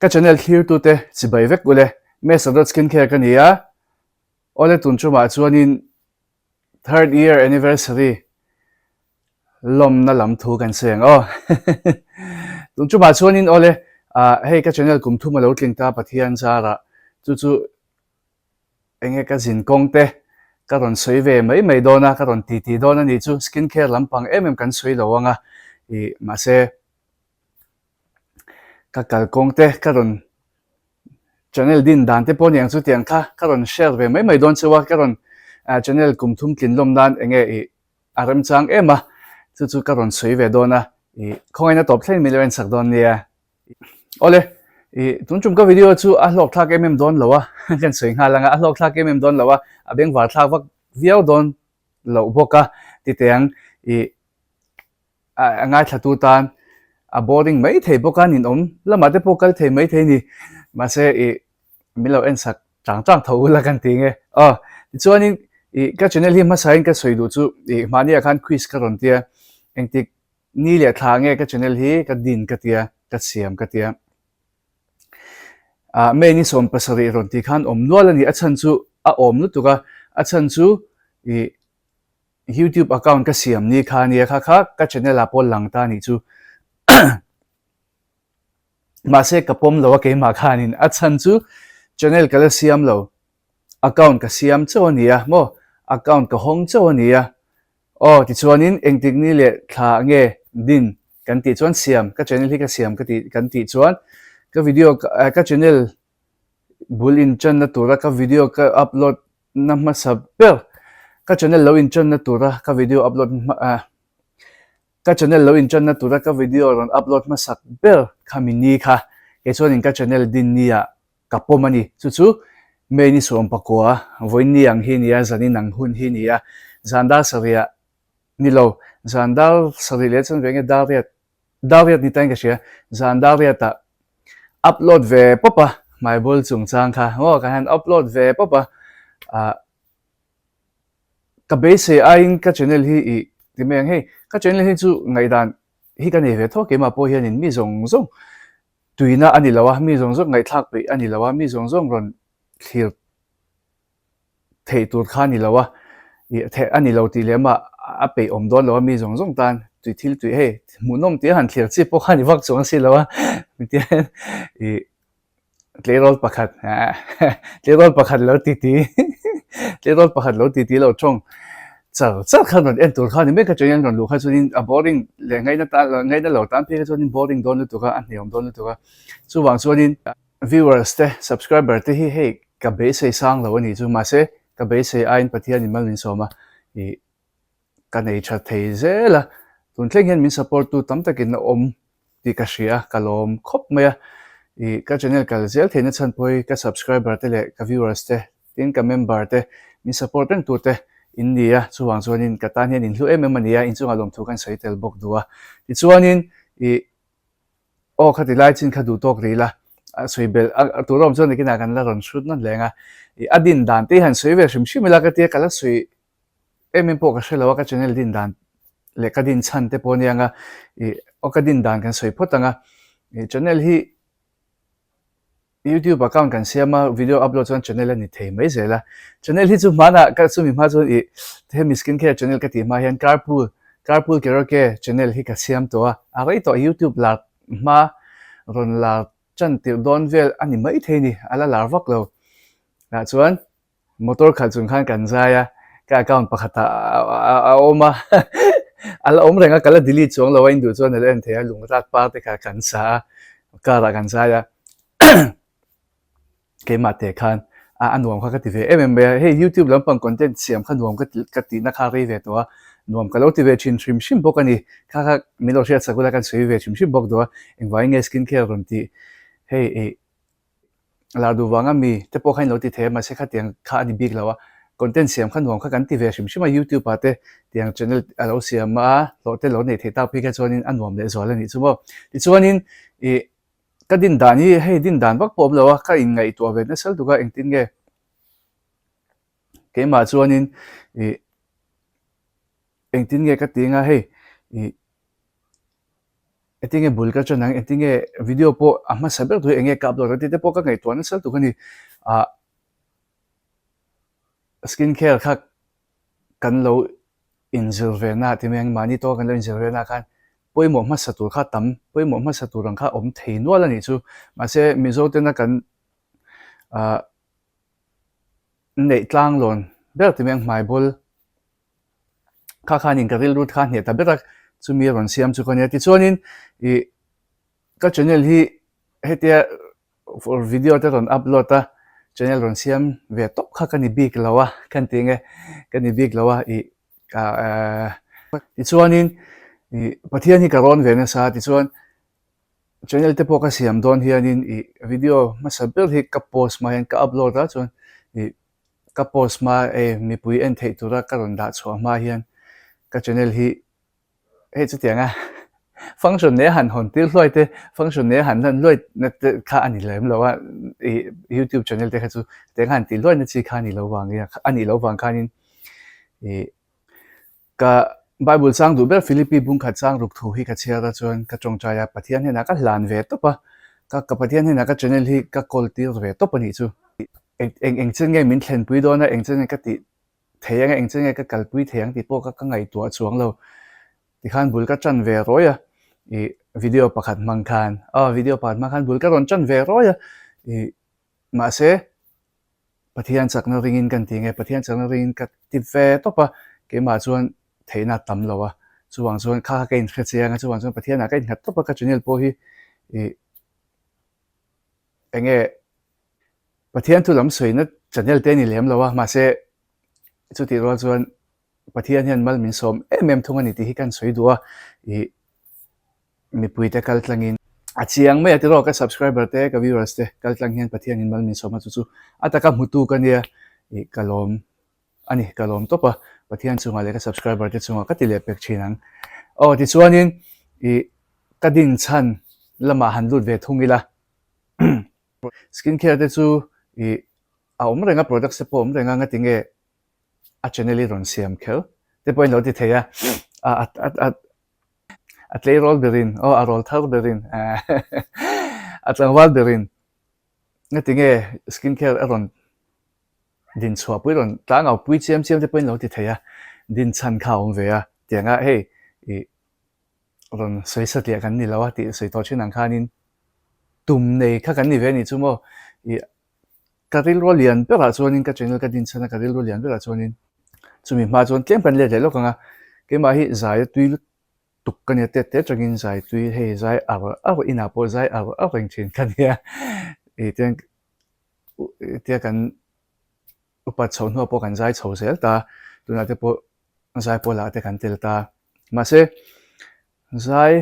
Ka channel thlirtute chibai vek ule, Mesa dot skincare ka ni a, awle tun tumah chuanin third year anniversary lawmna lam thu kan sawi ang aw. Tun tumah chuanin awle hei ka channel kum thum a lo tling ta Pathian zarah chu chu enge ka zin kawng te ka rawn sawi ve mai mai dawn a, ka rawn titi dawn a ni chu skincare lampang em em kan sawi lo ang a, ih mahse Ka kalkawng te ka rawn channel din dan te pawh aniang chu tiang kha ka rawn share ve mai mai dawn cheu a, ka rawn channel kum thum tlin lawm nan enge ih a remchang em a, chu chu ka rawn sawi ve dawn a, ih khawngaihna tawp thleng min lo en chak dawn nia. Awle, ih tun tum ka video chu a hlawk thlak em em dawn lo a, kan sawi nghal ang a, a hlawk thlak em em dawn lo a, a bengvar thlak vak viau dawn loh bawk a, titeng ih. A ngaithlatu tan a boring mai thei bawk a, ninawm lamah te pawh kal thei mai thei a ni. Mahse ih min lo en sak chang chang tho ula kan ti nge. Aw tichuanin ih ka channel hi hmasain ka sawi duh chu ih mahniah khan quiz ka rawn tia engtik ni leh thla nge ka channel hi ka din ka tia ka siam ka tia. Ah May ni 17 rawn tih khan awm nual a ni. A chhan chu a awm lutuk a, a chhan chu ih YouTube account ka siam ni kha ania kha kha ka channel ah pawh lang ta nih chu mahse ka pawm lo a keimah khanin a chhan chu channel ka la siam lo account ka siam chauh ania maw account ka hawng chauh ania aw tichuanin engtik ni leh thla nge din kan tih chuan siam ka channel hi ka siam ka tih kan tih chuan ka video ka channel bul inṭanna tura ka video ka upload na hmasa ber ka channel lo inṭanna tura ka video upload ka channel lo inṭanna tura ka video rawn upload hmasak ber kha mi ni kha kei chuanin ka channel din nia ka pawm a ni. Chu chu May ni 19 vawiin ni ang hi nia zanin ang hun hi nia zan dar sarihah ni lo zan dar sarih leh chuan ve nge dar riat Dar riat ni tain ka hria, zan dar riatah upload ve pawp a, hmaibul chungchang kha maw ka han upload ve pawp a, ah ka beisei aiin ka channel hi ih ti mai ang hei, ka channel hi chu ngaihdan hi ka nei ve tho keimah pawh hianin mi zawng zawng tuina a ni lo a, mi zawng zawng ngaihthlak peih a ni lo a, mi zawng zawng rawn thlir theih tur kha a ni lo a, ih theih a ni lo tih leh mah a peih awm dawn lo a mi zawng zawng tan tui thil tui hei hmuhnawm tih a han thlir chi pawh kha a ni vak chuang si lo a tihian ih tleirawl pakhat tleirawl pakhat lo ti ti tleirawl pakhat lo ti ti lo tawng char char khan rawn en tur kha a ni mek a chuan rawn luh kha chuanin a boring leh ngaihna tan ngaihna lo tan phei kha chuanin boring dawn lutuk a a hneawm dawn lutuk a chuvang chuanin Viewers te, subscriber te hi hei ka beisei sang lo a nih chu, mahse ka beisei aiin Pathianin mal min sawm a, ih ka nei tha thei zel a, tun thleng hian min support tu tam takin a awm tih ka hria a, ka lawm khawp mai a, ih ka channel kal zel theihna chhan pawh hi ka subscriber te leh ka viewers te tin ka member te min support reng tu te in ni a, chuvang chuanin ka tan hian in hlu em em a ni a, inchungah lawmthu kan sawi tel bawk duh a, tichuanin ih Aw khati lai chin kha duh tawk rih la, a sawi belh a tur awm chuan nikinah kan la rawn hrut nawt leng a, ih a din dan te hi han sawi ve hrim hrim ila ka tia ka la sawi em em pawh ka hre lo a ka channel din dan leh ka din chhan te pawh ania nga ih aw ka din dan kan sawi phawt ang a, ih channel hi YouTube account kan siam a, video upload chuan channel a ni thei mai zel a. Channel hi chu hmanah ka chumi hma chuan ih hemi skin care channel ka tih hma hian carpool carpool karaoke channel hi ka siam tawh a, a rei tawh YouTube lar hma rawn lar tan tirh dawn vel a ni mai thei ni, a la lar vak lo. Tah chuan motor khalh chung khan kan zai a, ka account pakhatah a awm a, a la awm reng a, ka la delete chuang lo a, induh chuan a la en thei a, lungrak par te kha kan sa a, car ah kan zai a. Keimah teh khan a a nuam kha ka ti ve em em mai a, hei youtube lampang content siam kha nuam ka ka tihna kha rei ve tawh a, nuam ka lo ti ve thin hrim hrim bawk a ni, kha kha min lo hriat sak ula kan sawi ve hrim hrim bawk duh a, engvangin nge skin care rawn tih hei ih lar duh vanga mi te pawh kha in lo ti thei a mahse khatiang kha a ni bik lo a, content siam kha nuam kha kan ti ve hrim hrim a youtube ah te tiang channel a lo siam a hlawh te lo neih theih tak phei kha chuanin a nuam leh zual a nih chu maw tichuanin ih. Ka din dan hi hei din dan vak pawh awm lo a, ka inngaihtuah ve nasa lutuk a engtin nge keimah chuanin ih engtin nge ka ti anga hei ih. Engtinge bul ka ṭan ang, engtinge video pawh a hmasa ber tur hi enge ka upload ang tih te pawh ka ngaihtuah nasa lutuk a ni. Ah skin care kha kan lo inzir ve na ti mai ang, mahni tawka kan lo inzir ve na khan pawimawh hmasa tur kha tam, pawimawh hmasa tur ang kha awm thei nual a nih chu. Mahse Mizo tena kan ah neih tlanglawn ber ti mai ang hmaibawl kha khanin ka rilru kha hneh ta ber a, chumi a rawn siam chu ka nia. Tichuanin ih ka channel hi hetia video te rawn upload a, channel rawn siam ve tawp kha ka ni bik lo a, ka ni nge ka ni bik lo a ih tichuanin ih Pathian hi ka rawn ve nasa tichuan channel te pawh ka siam dawn hianin ih video hmasa ber hi ka post hma hian ka upload a chuan ih ka post hma e mipui en theih tura ka rawn dah chhuah hma hian ka channel hi hei chutianga function nei a han hawn tir hluai te function nei a han lan hluai na te kha a ni lem lo a ih youtube channel te kha chu tiang a han tih hluai na chi kha a ni lo vang a nih loh vang khanin ih Ka Bible chang duh ber Philippi bungkhat chang ruk thu hi ka chhiar a chuan ka tawngtai a, Pathian hnenah ka hlan ve tawp a, ka ka Pathian hnenah ka channel hi ka kawl tir ve tawp a nih chu. Eng eng eng chen nge min thlenpui dawn a, eng chen nge ka tih thei ang a, eng chen nge ka kalpui thei ang tih pawh ka ka ngaihtuah chuang lo. Tikhan bul ka tan ve rawi a, ih video pakhat hmang khan, aw video pakhat hmang khan bul ka rawn tan ve rawi a, ih mahse Pathian chakna ringin kan ti nge, Pathian chakna ringin ka ti ve tawp a, keimah chuan theihna a tam lo a, chuvang chuan kha kha ka inhre chiang a, chuvang chuan Pathianah ka innghat tawp a, ka channel pawh hi ih eng nge Pathian thu lam sawina channel te a ni lem lo a, mahse chutih rual chuan Pathian hian mal min sawm em em thung a ni tih hi kan sawi duh a, ih mipuite kal tlangin a chiang mai a tiraw ka subscriber te ka viewers te kal tlang hian Pathian in mal min sawm a chu chu a taka hmutu ka nia ih ka lawm a ni ka lawm tawp a Pathian chungah leh ka subscriber te chungah ka ti leh pek thin ang aw tichuanin ih ka din chhan lamah han lut ve thung ila skin care te chu ih a awm reng a products te pawh a awm reng a ngatinge a channel hi rawn siam kher te pawhin lo ti thei a a a a a tleirawl berin aw a rawl thar berin a tlangval berin ngati nge skin care a rawn din chhuah pui rawn tlangau pui chiam chiam te pawhin lo ti thei a din chhan kha a awm ve a tianga hei ih rawn sawi satliah kan ni lo a tih sawi tawh thin ang khanin tum nei kha kan ni ve a nih chu maw ih Ka rilru a lian berah chuanin ka channel ka din chhan a, ka rilru lian berah chuanin chumi hma chuan tlem kan let leh lawk ang a, keimah hi zai a tui lutuk ka nia tet te atangin zai tui hei zai ar ar inah pawh zai ar ar reng thin ka nia ih tiang tia kan upat chhoh hnuah pawh kan zai chho zel ta tunah te pawh zai pawlah te kan tel ta mahse zai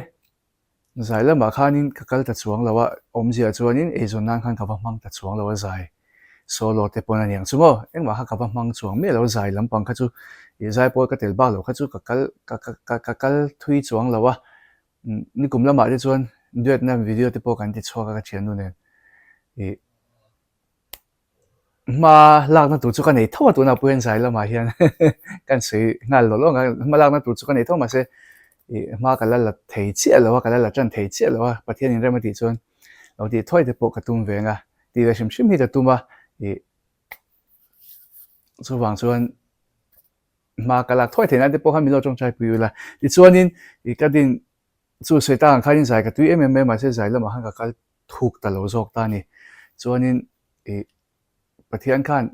Zai lamah khanin ka kal ta chuang lo a, awmzia chuanin eizawn nan khan ka va hmang ta chuang lo a zai solo te pawn a niang chu maw, engmah kha ka va hmang chuang miah lo zai lampang kha chu ih zai pawl ka tel bak lo kha chu ka kal ka ka ka kal thui chuang lo a, nikum lamah te chuan duet na video te pawh kan ti chhuak a ka thiannu nen ih. Hma lakna tur chu ka nei tho a tunah pawh hian zai lamah hian kan sawi nghal lawlh lawk ang a, hma lakna tur chu ka nei tho mahse ih hma ka la la thei chiah lo a, ka la la tan thei chiah lo a, Pathian in rem a tih chuan lo tih thuai te pawh ka tum ve ang a, tih ve hrim hrim hi ka tum a, ih chuvang chuan hma ka lak thuai theih nan te pawh khan min lo tawngtai pui ula, tichuanin ih ka din chu sawi tak ang khanin zai ka tui em em mai mahse zai lamah khan ka kal thuk ta lo zawk ta a ni. Chuanin ih Pathian khan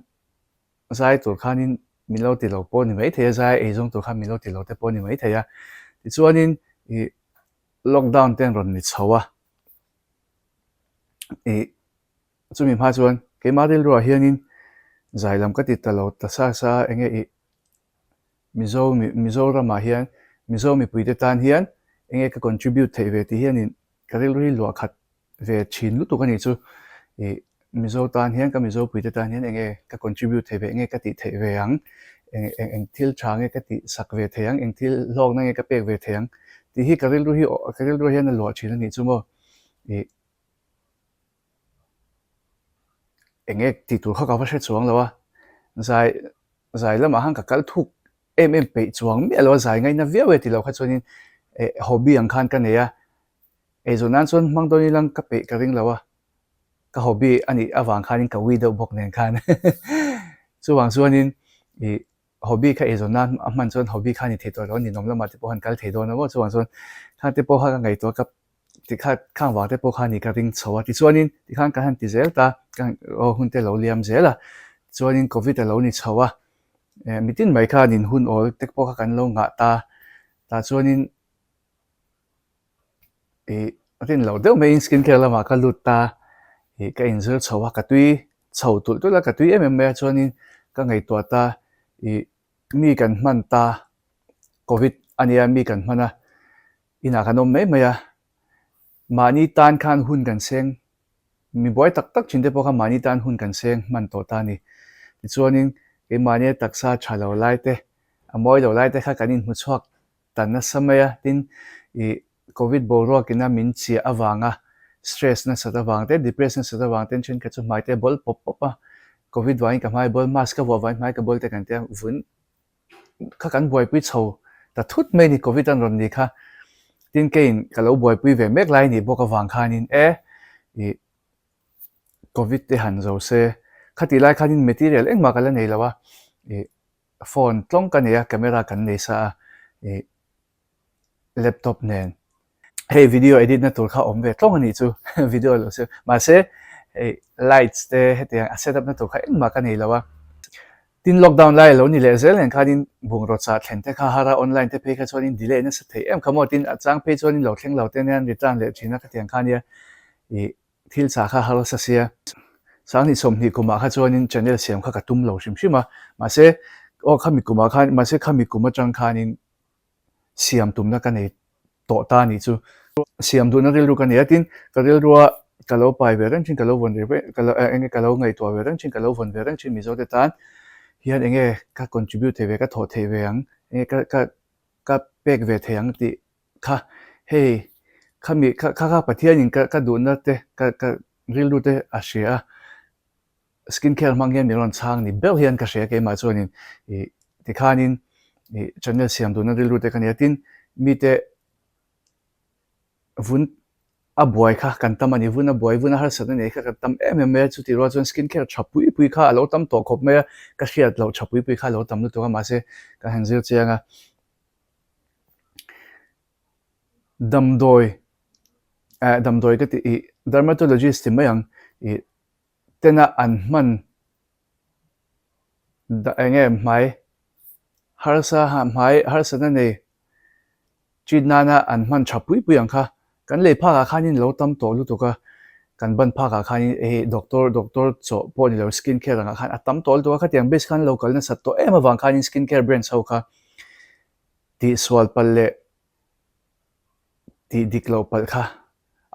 zai tur khanin min lo ti lo pawh a ni maithei a, zai eizawng tur khan min lo ti lo te pawh a ni maithei a. Tichuanin ih lockdown te an rawn ni chho a, ih chumi hma chuan keimah rilruah hianin zai lam ka ti ta lo ta sa sa a, enge ih Mizo Mizoramah hian Mizo mipuite tan hian enge ka contribute theih ve tih hianin ka rilru hi luah khat ve thin lutuk a nih chu. Ih Mizo tan hian ka Mizo puite tan hian enge ka contribute theih ve enge ka tih theih ve ang eng eng eng thil tha nge ka tih sak ve thei ang eng thil hlawkna nge ka pek ve thei ang tih hi ka rilru hi ka rilru hian a luah thin a nih chu maw. Ih enge tih tur kha ka va hre chuang lo a zai zai lamah khan ka kal thuk em em peih chuang miah lo a zai ngaina viau e tilo kha chuanin eh hobby ang khan ka nei a. Eizawn nan chuan hmang dawn ilang ka peih ka ring lo a, ka hobby a nih avang khanin ka ui deuh bawk nen khan chuvang chuanin ih hobby kha eizawn nan a hman chuan hobby kha a ni thei tawh lo a ninawm lamah te pawh han kal thei dawn a maw chuvang chuan khang te pawh kha ka ngaihtuah ka tikha khang vang te pawh kha a ni ka ring chho a tichuanin tikhan kan han ti zel ta ka han aw hun te lo liam zel a chuanin covid a lo ni chho a eh mitin mai khanin hun awl te pawh kha kan lo ngah ta tah chuanin. Ih rin loh deuh maiin skin care lamah ka lut ta ih ka inzir chho a ka tui chho tulh tulh a ka tui em em mai a chuanin ka ngaihtuah ta ih mi kan hman ta covid a nia mi kan hman a inah kan awm mai mai a mahni tan khan hun kan seng mi buai tak tak thin te pawh kha mahni tan hun kan seng hman tawh ta a ni tichuanin keimahnia taksa tha lo lai te a mawi lo lai te kha kan inhmu chhuak ta nasa mai a, tin ih Covid boruak ina min chiah avanga stress nasat avang te, depress nasat avang ten thenkhat chu hmai te a bawl pawp pawp a, Covid vangin ka hmai a bawl, mask ka vuah vangin hmai ka bawl te kan tia, vun kha kan buaipui chho ta thut mai ni Covid an rawn ni kha, tin keiin ka lo buaipui ve mek lai nih bawk avang khanin e ih Covid te han zo se, khatih lai khanin material engmah ka la nei lo a, ih Phone tlawng ka nei a, camera kan nei sa a, ih laptop nen. Hei video edit na tur kha awm ve tlawng a nih chu, video lo se. Mahse hei lights te hetiang a setup na tur kha engmah ka nei lo a. Tin lockdown lai a lo ni leh zel nen khanin bungraw chah thlen te kha har a, online te phei kha chuanin delay nasa thei em kha maw tin a chang phei chuanin lo thleng lo te nia return leh thin a khatiang kha nia ih Thil chah kha harsa sia. Sanghnih 20 kumah kha chuanin channel siam kha ka tum lo hrim hrim a, mahse aw khami kumah khan mahse khami kum atang khanin siam tumna ka nei tawh ta anih chu. Siam duhna rilru ka nei a, tin ka rilrua ka lo pai ve reng thin, ka lo vawn ve ka lo enge ka lo ngaihtuah ve reng thin, ka lo vawn ve reng thin Mizote tan hian enge ka contribute thei ve, ka thawh thei ve ang, enge ka ka ka pek ve thei ang tih Kha, hei, khami, kha kha kha Pathianin ka ka duhna te, ka ka rilru te a hria a, skin care hmang hian min rawn chhang ni ber hian ka hria keimah chuanin ih tikhanin ih channel siam duhna rilru te ka nei a, tin mite vun a buai kha kan tam a ni, vun a buai, vun a harsatna nei kha kan tam em em mai a, chutih rual chuan skin care tha pui pui kha a lo tam tawh khawp mai a, ka hriat loh tha pui pui kha a lo tam lutuk a, mahse kan han zir chiang a. Damdawi eh damdawi ka tih ih dermatologist ti mai ang ih tena an hman eng nge hmai harsa ha hmai harsatna nei treat nana an hman tha pui pui ang kha Kan lei phakah khanin lo tam tawh lutuk a, kan ban phakah khanin hei doctor doctor chawh pawh ni lo skin care angah khan a tam tawh lutuk a, khatiang base khan lo kal nasat tawh em avang khanin skin care brands ho kha tihsual palh leh tih dik loh palh kha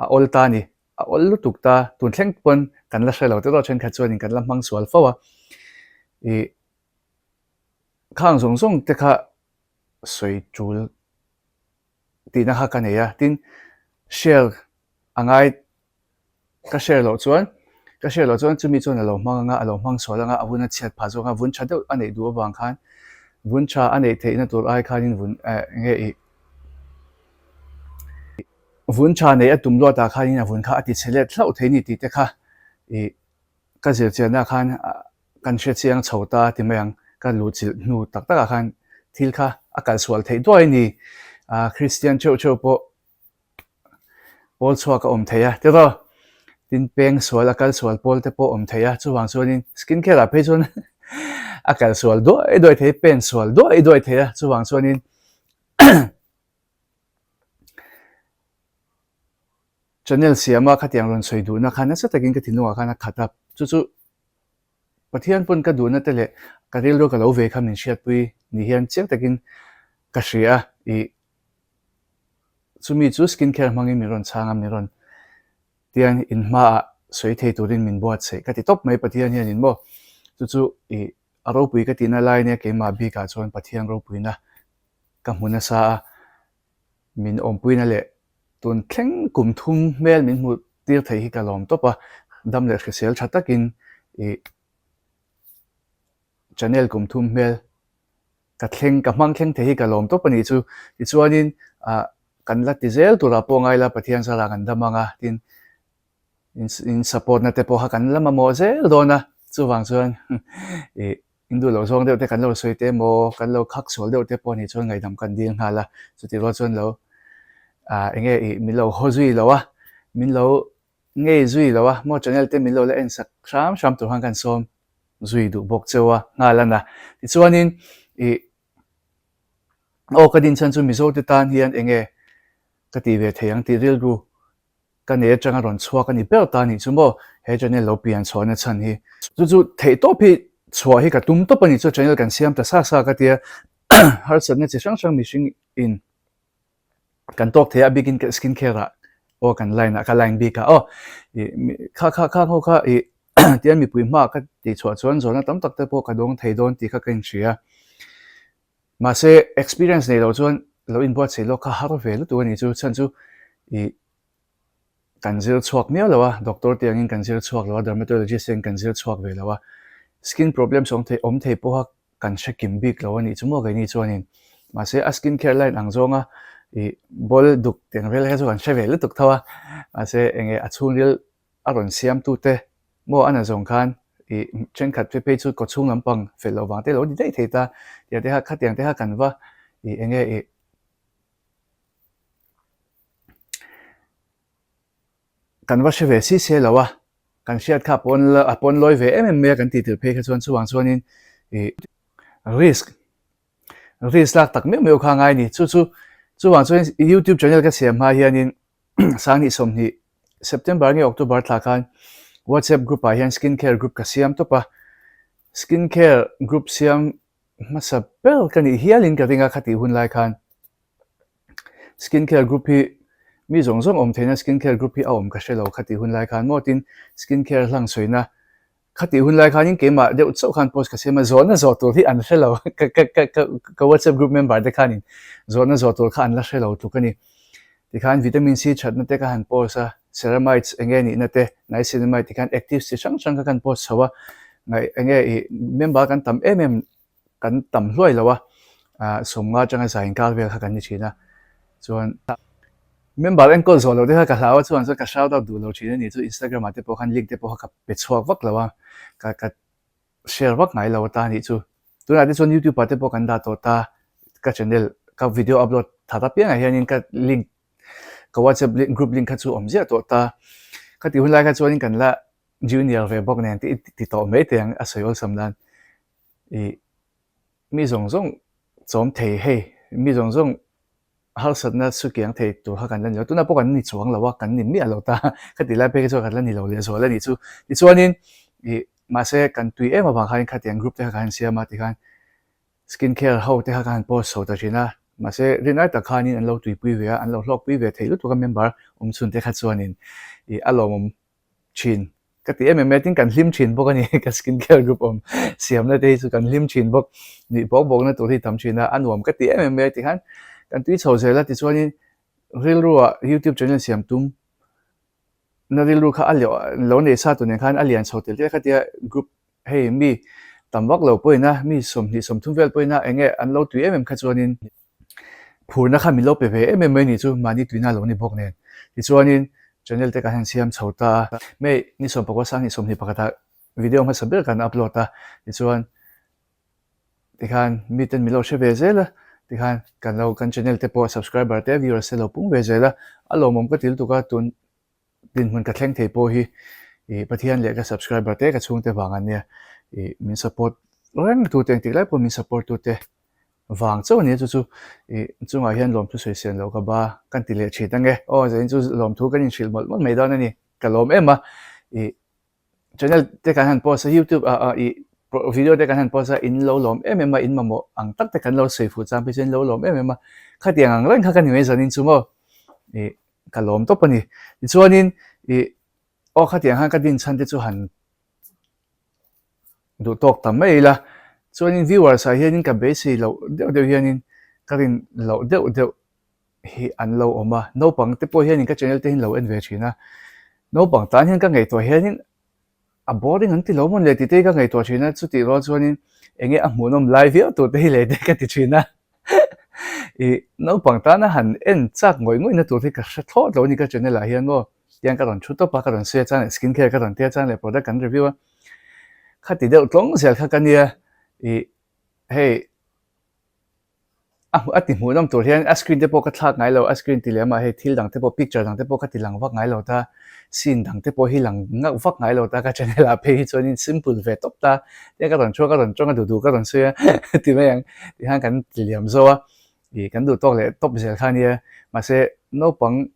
a awl ta a ni, a awl lutuk ta, tun thleng pawn kan la hre lo te erawh thenkhat chuanin kan la hmang sual fo a, ih khang zawng zawng te kha sawi tul. tihna kha ka nei a, tin share a ngai ka share loh chuan ka share loh chuan chumi chuan a lo hmang anga a lo hmang sual anga a vun a chhiat phah zawk a vun tha deuh a neih duh avang khan vun tha a neih theihna tur ai khanin vun eh nge ih vun tha neih a tum luat ah khanin a vun kha a ti chhe let hlauh thei ni tih te kha ih Ka zirchianah khan kan hre chiang chho ta ti mai ang, ka luhchilh hnu tak takah khan thil kha a kalsual theih duai a ni. Kristian theuh theuh pawh pawl chhuak a awm thei a tiraw? Tin peng sual a kalsual pawl te pawh awm thei a, chuvang chuanin skin care ah phei chuan a kalsual duai duai thei, pen sual duai duai thei a, chuvang chuanin Channel siama khatiang rawn sawi duhna kha nasa takin ka thinlungah khan a khat a, chu chu Pathian pawn ka duhna te leh ka rilru ka lo ve kha min hriatpui ni hian chiang takin ka hria a, ih chumi chu skin care hmangin min rawn chhang a, min rawn tiang in hmaah sawi thei turin min buatsaih ka ti tawp mai Pathian hianin maw chu chu ih a ropui ka tihna lai nia keimah bikah chuan Pathian ropuina ka hmu nasa a. Min awmpuina leh tun thleng kum thum hmel min hmuh tir thei hi ka lawm tawp a, dam leh hrisel tha takin ih channel kum thum hmel ka thleng ka hmang thleng thei hi ka lawm tawp a nih chu. Tichuanin ah. kan la ti zel turah pawh ngai la Pathian zarah kan dam ang a tin in support na te pawh kha kan la mamawh zel dawn a chuvang chuan ih in duh loh zawng deuh te kan lo sawi te emaw kan lo khak sual deuh te pawh nih chuan ngaihdam kan dil nghal a chutih rual chuan lo ah eng nge ih min lo haw zui lo a min lo ngei zui lo a maw channel te min lo la en sak hram hram tur khan kan sawm zui duh bawk cheu a nghal a na tichuanin ih Aw ka din chhan chu Mizo te tan hian enge ka ti ve thei ang tih rilru ka nei atanga rawn chhuak a ni ber ta nih chu maw he channel lo pian chhuahna chhan hi. Chu chu theih tawp hi chhuah hi ka tum tawp a ni chu channel kan siam ta sa sa ka tia harsatna chi hrang hrang mihring in kan tawk thei a bikin skin care ah aw kan line ah ka line bik ah aw ih kha kha kha ho kha ih tian mipui hma ka tih chhuah chuan zawhna tam tak te pawh ka dawng thei dawn tih kha ka inhria. Mahse experience nei lo chuan lo inbuatsaih lawk kha har ve lutuk a ni chu chhan chu ih kan zir chhuak miau lo a, doctor te angin kan zir chhuak lo a, dermatologist te angin kan zir chhuak ve lo a, skin problems awm thei awm thei pawha kan hre kim bik lo a nih chu maw keini chuanin mahse a skin care line ang zawnga ih ball duk tih ang vel kha chu kan hre ve lutuk tho a mahse enge a chhungril a rawn siam tute maw a na zawng khan ih thenkhat te phei chu kaw chhung lampang fel loh vang te lo ni daih thei ta tiang te kha khatiang te kha kan va ih enge ih Kan va hre ve si se lo a, kan hriat kha a pawn a pawn lawi ve em em mai a kan tih tir phei kha chuan chuvang chuanin ih risk risk lak tak meuh meuh kha a ngai a ni. Chu chu chuvang chuan youtube channel ka siam hma hianin Sanghnih 20 September nge October thla khan WhatsApp group ah hian skin care group ka siam tawp a, skin care group siam hmasa ber ka nih hialin ka ring a khatih hun lai khan. Skin care group hi mi zawng zawng awm theihna skin care group hi a awm ka hre lo khatih hun lai khan maw tin skin care hlang sawina khatih hun lai khanin keimah deuh chauh khan post ka siam a zawhna zawh tur hi an hre lo ka ka ka ka ka whatsapp group member te khanin zawhna zawh tur kha an la hre lo tluk a ni tikhan vitamin C thatna te ka han post a ceramides eng nge nihna te niacinamide tikhan actives chi hrang hrang kha kan post chho a ngaih eng nge ih member kan tam em em kan tam hluai lo a, ah sawmnga atanga zai inkar vel kha kan ni thin a, chuan member enkawl zawh loh te kha ka hlau a chuan chuan ka shout out duh lo thin a ni chu Instagram ah te pawh khan link te pawh kha ka pe chhuak vak lo a, ka ka share vak ngai lo ata a nih chu. Tunah te chuan YouTube ah te pawh kan dah tawh ta, ka channel ka video upload that apiangah hianin ka link ka WhatsApp link group link kha chu awm ziah tawh ta, khatih hun lai kha chuanin kan la junior ve bawk nen tih ti tawh mai teh ang a sawi awlsam nan. Ih mi zawng zawng chawm thei hei mi zawng zawng harsatna su kiang thei tur kha kan la ni lo tunah pawh kan ni chuang lo a kan ni miah lo ta khati lai phei kha chuan kan la ni lo leh zual a nih chu tichuanin ih mahse kan tui em avang khanin khatiang group te kha kan han siam a tikhan skin care ho te kha kan han post chho ta thin a mahse rinai tak khanin an lo tuipui ve a an lo hlawkpui ve thei lutuk a member awm chhun te kha chuanin ih a lawmawm thin ka ti em em mai a tin kan hlim thin bawk a ni ka skin care group awm siamna te hi chu kan hlim thin bawk nuih bawk bawkna tur hi tam thin a a nuam ka ti em em mai a tikhan kan tui chho zel a tichuanin rilruah youtube channel siam tum na rilru kha a leh lo nei sa tur nen khan a lian chho tel tel kha tia group hei mi tam vak lo pawhin a mi 20 30 vel pawhin a eng nge an lo tui em em kha chuanin Phurna kha min lo pe ve em em mai ni chu mahni tuina lo ni bawk nen. Tichuanin channel te kan han siam chho ta a. May ni 16 sang ni 21 ah video hmasa ber kan upload a. Tichuan tikhan miten min lo hre ve zel a. Tikhan kan lo kan channel te pawh subscriber te viewers te lo pung ve zel a. A lawmawm ka ti lutuk a tun dinhmun ka thleng thei pawh hi ih Pathian leh ka subscriber te ka chhungte vang an nia. Ih min support reng tute engtik lai pawh min support tute vang chauh a ni a chu chu ih chungah hian lawmthu sawi sian loh ka ba kan ti leh thin ange aw zanin chu lawmthu kan inhrilh mawlh mawlh mai dawn a ni ka lawm em a ih channel te kan han post a youtube ah ah ih video te kan han post a in lo lawm em em a in mamawh ang tak te kan lo sawi fuh chang phei chuan in lo lawm em em a khatiang ang reng kha ka ni mai zanin chu maw ih ka lawm tawp a ni tichuanin ih aw khatiang khan ka din chhan te chu han duh tawk ta mai ila chuanin viewers ah hianin ka beisei loh deuh deuh hianin ka rin loh deuh deuh hi an lo awm a naupang te pawh hianin ka channel te hi an lo en ve thin a naupang tan hian ka ngaihtuah hianin a boring an ti lo mawn le tih te hi ka ngaihtuah thin a chutih rual chuanin eng nge a hmuhnawm lai viau tur te hi leh te ka ti thin a. I naupang tana han en chak ngawih ngawih na tur hi ka hre thlawt lo a ni ka channel ah hian maw. Tiang ka rawn thu tawp a, ka rawn sawi a chang leh skin care ka rawn tia chang leh product kan review a. Khati deuh tlawng zel kha ka nia i hei A a ti hmuhnawm tur hian a screen te pawh ka thlak ngai lo, a screen ti leh amah hei thil dang te pawh picture dang te pawh ka ti lang vak ngai lo ta, scene dang te pawh hi lang ngauh vak ngai lo ta ka channel ah phei hi chuanin simple ve tawp ta, tiang ka rawn thu a ka rawn tawng a duh duh ka rawn sawi a ti mai ang tihian kan ti liam zo a, ih kan duh tawk leh tawp zel kha ania mahse naupang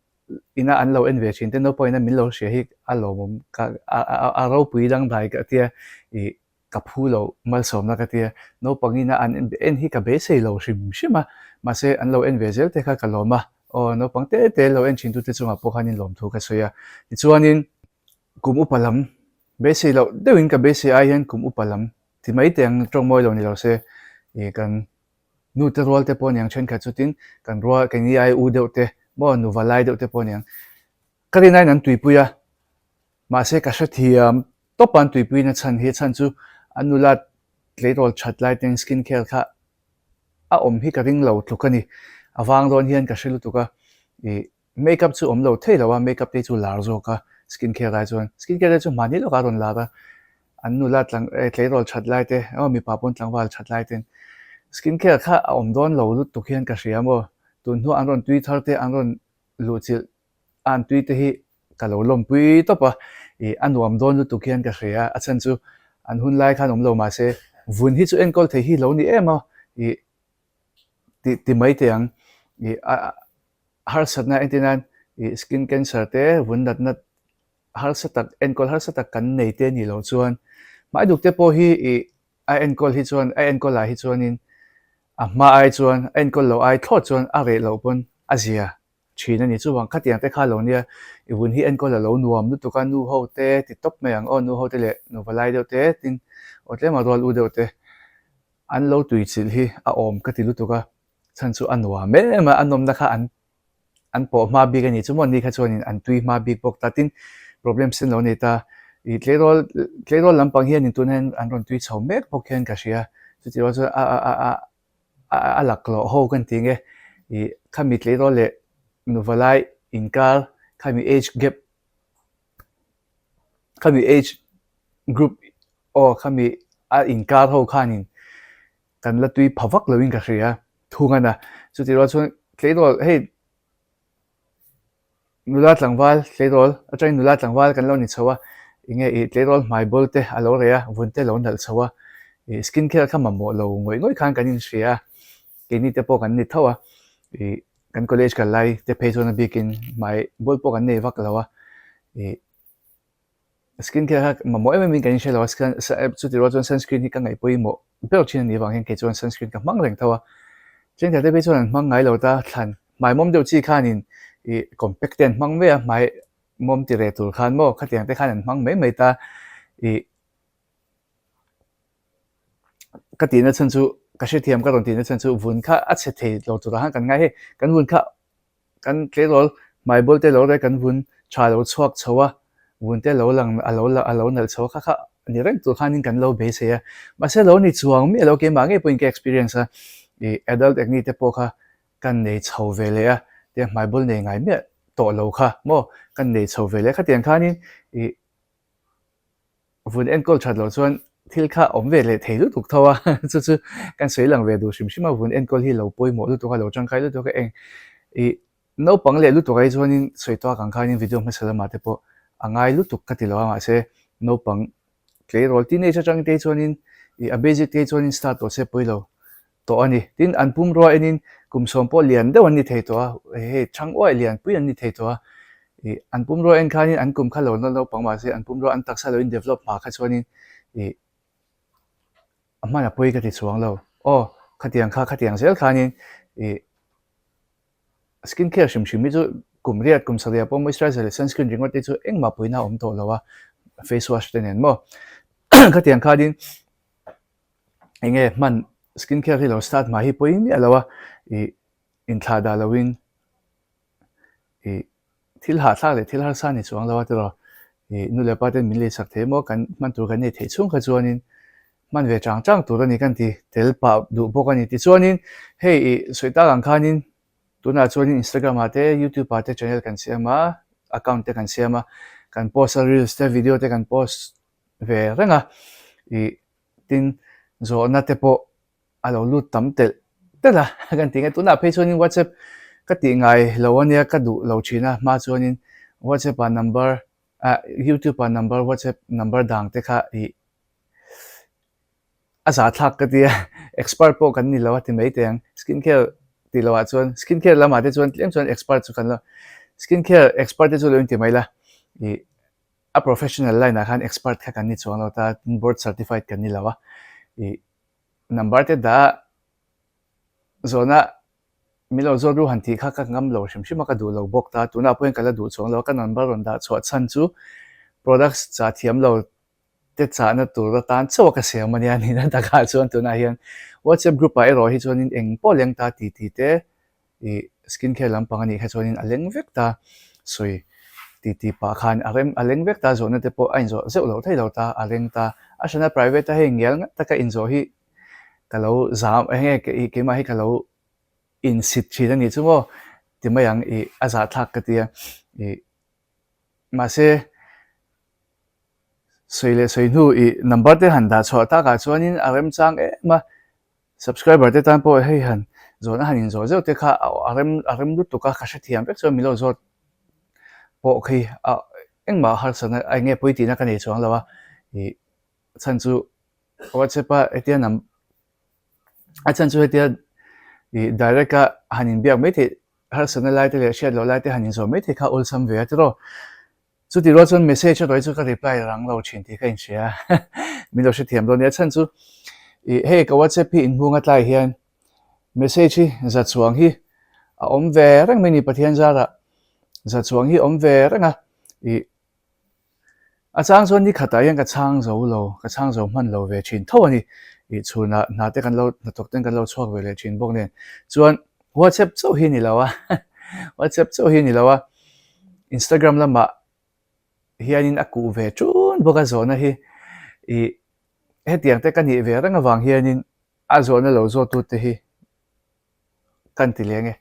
ina an lo en ve thin te naupang ina min lo hria hi a lawmawm ka a ropui dangdai ka tia ih Ka phu lo, malsawmna ka tia. Naupangin a an en hi ka beisei lo hrim hrim a, mahse an lo en ve zel te kha ka lawm a. Aw, naupang te te lo en thin tute chungah pawh khanin lawmthu ka sawi a. Tichuanin kum upa lam beisei loh deuhin ka beisei ai hian kum upa lam ti mai teh ang tawng mawi lo ni lo se ih kan nu te rual te pawh aniang thenkhat chutin kan rual keini ai u deuh te maw nuva lai deuh te pawh aniang ka rinaiin an tuipui a mahse ka hrethiam Tawp an tuipuina chhan hi chhan chu an nula tleirawl that lai ten skin care kha a awm hi ka ring lo tluk a ni. A vang dawn hian ka hre lutuk a, ih makeup chu awm lo thei lo a, makeup te chu lar zawk a skin care ai chuan. Skin care te chu mahni lawkah a rawn lar a, an nula tlang tleirawl that lai te emaw mipa pawn tlangval that lai ten skin care kha a awm dawn lo lutuk hian ka hria maw. Tun hnuah an rawn tui thar te an rawn luhchilh a an tui te hi ka lo lawmpui tawp a, ih a nuam dawn lutuk hian ka hria a, a chhan chu an hun lai khan awm lo mahse vun hi chu enkawl thei hi lo ni em a, ih ti ti mai teh ang, ih a harsatna entir nan ih skin cancer te vun natna harsa tak enkawl harsa tak kan nei te nih loh chuan hmai duk te pawh hi ih a enkawl hi chuan a enkawl ah hi chuanin a hma ai chuan a enkawl loh ai thlawt chuan a reh loh pawn a zia thin a ni. Chuvang khatiang te kha lo nia, i vun hi enkawl a lo nuam lutuk a, nu ho te ti tawp mai ang aw, nu ho te leh nupa lai deuh te tin aw tlem a rual u deuh te an lo tui chilh hi a awm ka ti lutuk a, chhan chu a nuam em a, a nawmna kha an an pawh hma bik a ni chu maw ni kha chuanin an tui hma bik bawk ta tin problem sen lo nei ta, i tleirawl tleirawl lampang hianin tunah hian an rawn tui chho mek bawk hian ka hria, chutih rual chuan a a a a laklawh ho kan ti nge ih khami tleirawl leh nuvalai inkar khami age gap khami age group aw khami a inkar ho khanin kan la tui pha vak loin ka hria thung a na chutih rual chuan tleirawl hei Nula tlangval tleirawl atangin nula tlangval kan lo ni chho a, enge ih tleirawl hmai bawl te a lo reh a, vun te a lo nalh chho a, ih skin care kha mamawh lo ngawih ngawih khan kan inhria a, keini te pawh kan ni tho a, ih kan college kal lai te phei chuan a bikin hmai bawl pawh kan nei vak lo a, ih. Skin care kha mamawh em em in kan inhre lo a, chuti rual chuan sunscreen hi ka ngaih pawimawh ber thin a nih avang hian kei chuan sunscreen ka hmang reng tho a. Thenkhat te phei chuan an hmang ngai lo ta, thlan hmai mawm deuh chi khanin ih compact te an hmang mai a, hmai mawm ti reh tur khan maw khatiang te khan an hmang mai mai ta ih ka tihna chhan chu ka hrethiam ka rawn tihna chhan chu vun kha a chhe thei lo turah khan kan ngai hei kan vun kha Kan tleirawl hmai bawl te lo reh kan vun tha lo chhuak chho a, vun te lo lang a lo a lo nalh chho a kha kha ni reng tur khanin kan lo beisei a. Mahse lo ni chuang miah lo keimah ngei pawhin ka experience a, ih adult acne te pawh kha kan nei chho ve leh a, tia hmai bawl nei ngai miah tawh lo kha maw kan nei chho ve leh a khatiang khanin ih Vun enkawl that loh chuan thil kha awm ve leh thei lutuk tho a, chu chu kan sawi lang ve duh hrim hrim a, vun enkawl hi lo pawimawh lutuk a, lo tangkai lutuk a, eng ih naupang leh lutuk ai chuanin sawi tawk ang khanin video hmasa lamah te pawh a ngai lutuk ka ti lo a, mahse naupang tleirawl teenage atang te chuanin ih a basic te chuanin start tawh se pawi lo. tawh a ni. Tin, an pumrua enin kum sawm pawh lian deuh an ni thei tawh a, hei chhang uaih lian pui an ni thei tawh a. Ih, an pumrua en khanin an kum kha lo la naupang mahse an pumrua an taksa lo in develop hma kha chuanin ih a hman a pawi ka ti chuang lo. Aw, khatiang kha khatiang zel khanin ih skin care hrim hrim hi chu kum riat kum sarih ah pawh moisturizer leh sunscreen ringawt te chu engmah puina a awm tawh lo a, face wash te nen maw khatiang khanin enge hman skin care hi lo start hma hi pawi miah lo a ih inthlah dah lo in ih thil hahthlak leh thil harsa ni chuang lo a tiraw ih nu leh pa ten min lei sak thei maw kan hman tur kan nei theih chhung kha chuan in. Hman ve chang chang tur a ni kan ti tel pah duh bawk a ni. Tichuanin hei i sawi tak ang khanin tunah chuanin Instagram ah te YouTube ah te channel kan siam a, account te kan siam a, kan post a reels te video te kan post ve reng a, i tin zawhna te pawh a lo lut tam telh telh a kan ti nge. Tunah phei chuanin WhatsApp ka tih ngai lo a nia ka duh lo thin a hma chuanin WhatsApp ah number ah YouTube ah number WhatsApp number dang te kha i A zahthlak ka ti a, expert pawh kan ni lo a ti mai teh ang. Skin care tih loh ah chuan skin care lamah te chuan tlem chuan expert chu kan lo skin care expert te chu lo inti mai la ih a professional line ah khan expert kha kan ni chuang lo ta board certified kan ni lo a ih number te dah zawhna min lo zawt ru han tih kha ka ngam lo hrim hrim a ka duh lo bawk ta tunah pawhin ka la duh chuang lo a ka number rawn dah chhuah chhan chu products chah thiam lo te chahna tur atan chauh a ka siam a nia nihna takah chuan tunah hian WhatsApp group ah erawh hi chuanin eng pawh leng ta ti ti te ih skin care lampang a nih kha chuanin a leng vek ta sawi ti ti pah khan a rem a leng vek ta zawhna te pawh a inzawh zeuh loh theih lo ta a leng ta a hrana private a hei ngial ngat taka inzawh hi ka lo zam eng nge keimah hi ka lo insit thin a nih chu maw ti mai ang ih a zahthlak ka tia ih mahse. Sawi leh sawi hnu i number te han dah chhuah takah chuanin a remchang em a, subscriber te tan pawh hei han zawhna han inzawh zeuh te kha a rem a rem lutuk a, ka hrethiam vek chuan min lo zawt pawh khi a engmah harsatna eng nge pawi tihna ka nei chuang lo a, ih chhan chu WhatsApp a hetia num a chhan chu hetia ih direct a han inbiak mai theih harsatna lai te leh hriat loh lai te han inzawh mai theih kha awlsam ve a tiraw. Chuti rual chuan message a rawi chu ka reply rang lo thin tih ka inhria a, min lo hrethiam dawn nia. Chhan chu ih hei ka WhatsApp hi inhmung a tlai hian message hi za chuang hi a awm ve reng mai ni Pathian zarah za chuang hi a awm ve reng a, ih a chang chuan ni khatah hian ka chhang zo lo, ka chhang zo hman lo ve thin tho a ni. Ih chhunah hna te kan lo hnathawk ten kan lo chhuak ve leh thin bawk nen chuan WhatsApp chauh hi ni lo a, WhatsApp chauh hi ni lo a. Instagram lamah hianin a kuh ve ṭun bawk a zawhna hi ih hetiang te ka nih ve reng avang hianin a zawhna lo zawhtute hi kan ti leng e,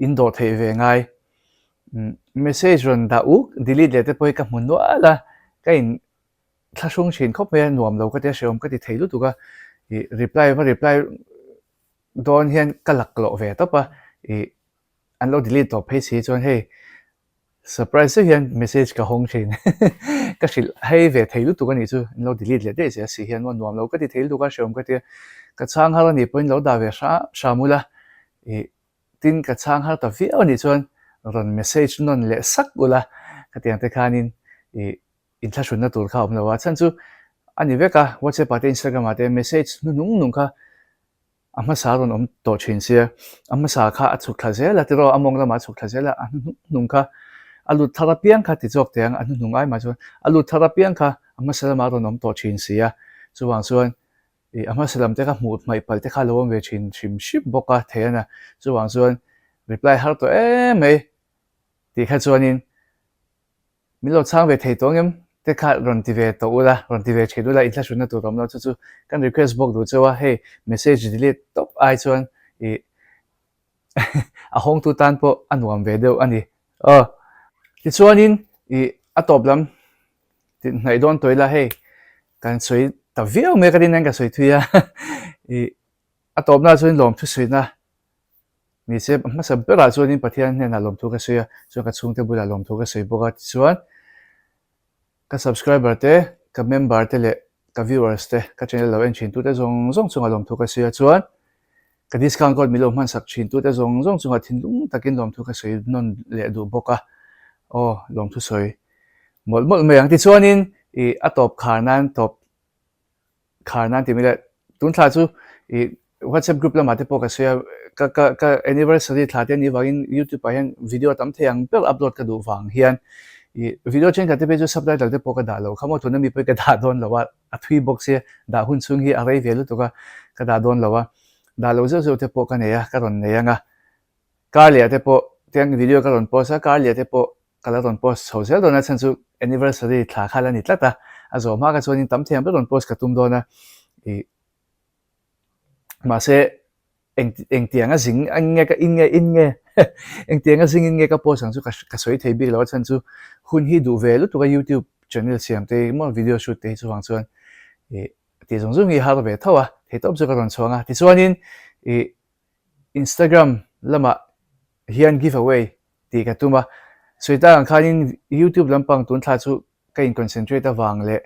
in dawh theih ve ngai. Message rawn dah uk delete leh te pawh hi ka hmu nual a, ka in thlahrung thin khawp mai a, nuam lo ka ti a, hrehawm ka ti thei lutuk a, ih reply va reply dawn hian ka laklawh ve tawp a, ih An lo delete tawh phei si chuan hei surprise zeuh hian message ka hawng thin ka hrilh hei ve thei lutuk a nih chu an lo delete leh daih zel si hian maw nuam lo ka ti thei lutuk a hrehawm ka tia ka chhang har a nih pawhin lo dah ve hram hram ula ih tin ka chhang har ta viau a nih chuan rawn message nawn leh sak ula khatiang te khanin ih inthlahrunna tur kha a awm lo a chhan chu a ni vek a WhatsApp ah te Instagram ah te message hnuhnung nung kha A hmasa a rawn awm tawh thin sia, a hmasa kha a chhuk thla zel a tiraw, a mawng lamah a chhuk thla zel a, a hnuhnung kha a lut thar apiang kha ti chawk teh ang, a hnuhnung ai mah chuan a lut thar apiang kha a hmasa lamah a rawn awm tawh thin si a, chuvang chuan ih a hmasa lam te kha hmuh hmaih palh te kha a lo awm ve thin hrim hrim bawk a thei a na, chuvang chuan reply har tawh em mai tih kha chuanin Min lo chhang ve thei tawh ngem te kha rawn ti ve tawh ula, rawn ti ve thin ula inthlahrunna tur awm lo chu chu kan request bawk duh cheu a, hei message delete tawp ai chuan ih a hawngtu tan pawh a nuam ve deuh a ni. Aw tichuanin ih a tawp lam tih hnaih dawn tawh ila hei kan sawi ta viau mai ka rin hian ka sawi thui a ih a tawpna chuan lawmthu sawina Ni se, hmasa berah chuanin Pathian hnenah lawmthu ka sawi a, chuan ka chhungte bulah lawmthu ka sawi bawk a, tichuan ka subscriber te, ka member te leh ka viewers te, ka channel lo en thin tute zawng zawng chungah lawmthu ka sawi a, chuan ka discount code min lo hmansak thin tute zawng zawng chungah thinlung takin lawmthu ka sawi nawn leh duh bawk a, aw lawmthu sawi mawlh mawlh mai ang. Tichuanin ih a tawp khar nan tawp khar nan tih mai le tun thla chu ih whatsapp group lamah te pawh ka sawi a ka ka ka anniversary thla te anih vangin youtube ah hian video tam thei ang ber upload ka duh vang hian ih video thenkhat te phei chu subtitle te pawh ka dah lo kha maw tuna mi pawh hi ka dah dawn lo a a thui bawk sia dah hun chhung hi a rei ve lutuk a ka dah dawn lo a dah lo zeuh zeuh te pawh ka nei a ka rawn nei ang a kar leh ah te pawh tiang video ka rawn post a kar leh ah te pawh Ka la rawn post chho zel dawn a, chhan chu anniversary thla kha la ni tlat a, a zawh hma kha chuanin tam thiam ber rawn post ka tum dawn a. Ih mahse eng engtianga zing nge ka in nge in nge engtianga zing in nge ka post ang chu ka ka sawi thei bik lo a chhan chu hun hi duh ve lutuk a youtube channel siam te maw video shoot te hi chuvang chuan ih tih zawng zawng hi a har ve tho a thei tawp chu ka rawn chhuang a tichuanin ih instagram lamah hian give away tih ka tum a sawi tak ang khanin youtube lampang tun thla chu ka in concentrate avang leh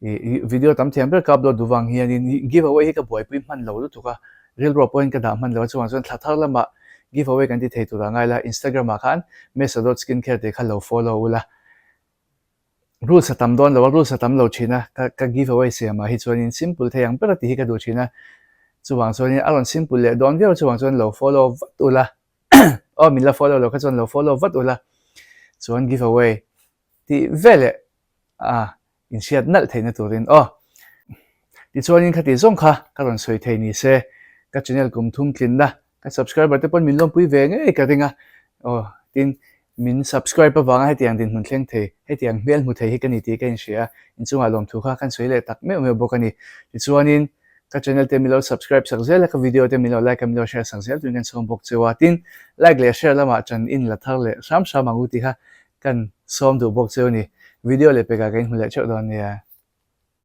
ih video tam thiam ber ka upload duh vang hianin give away hi ka buaipui hman lo lutuk a, rilruah pawhin ka dah hman lo a, chuvang chuan thla thar lamah give away kan ti thei tur ah ngai la, Instagram ah khan Mesa dot skincare tih kha lo follow ula, rules a tam dawn lo a, rules a tam lo thin a, ka ka give away siam ah hi chuanin simple thei ang ber a tih hi ka duh thin a, chuvang chuanin a rawn simple leh dawn viau a, chuvang chuan lo follow vat ula, aw min la follow lo kha chuan lo follow vat ula, chuan give away Tih veleh a inhriat nalh theihna turin aw. Tichuanin khati zawng kha ka rawn sawi thei ni se, ka channel kum thum tlinna ka subscriber te pawn min lawmpui ve ngei ka ring a, aw tin min subscribe avanga hetiang dinhmun thleng thei, hetiang hmel hmu thei hi ka ni tih ka inhria a, inchungah lawmthu kha kan sawi leh tak meuh meuh bawk a ni. Tichuanin ka channel te min lo subscribe sak zel a, ka video te min lo like a, min lo share sak zel turin kan sawm bawk cheu a, tin like leh share lamah ṭan in la thar leh hram hram ang u tih kha Kan sawm duh bawk cheu ni. Video leh pekah ka inhmu leh theuh dawn nia.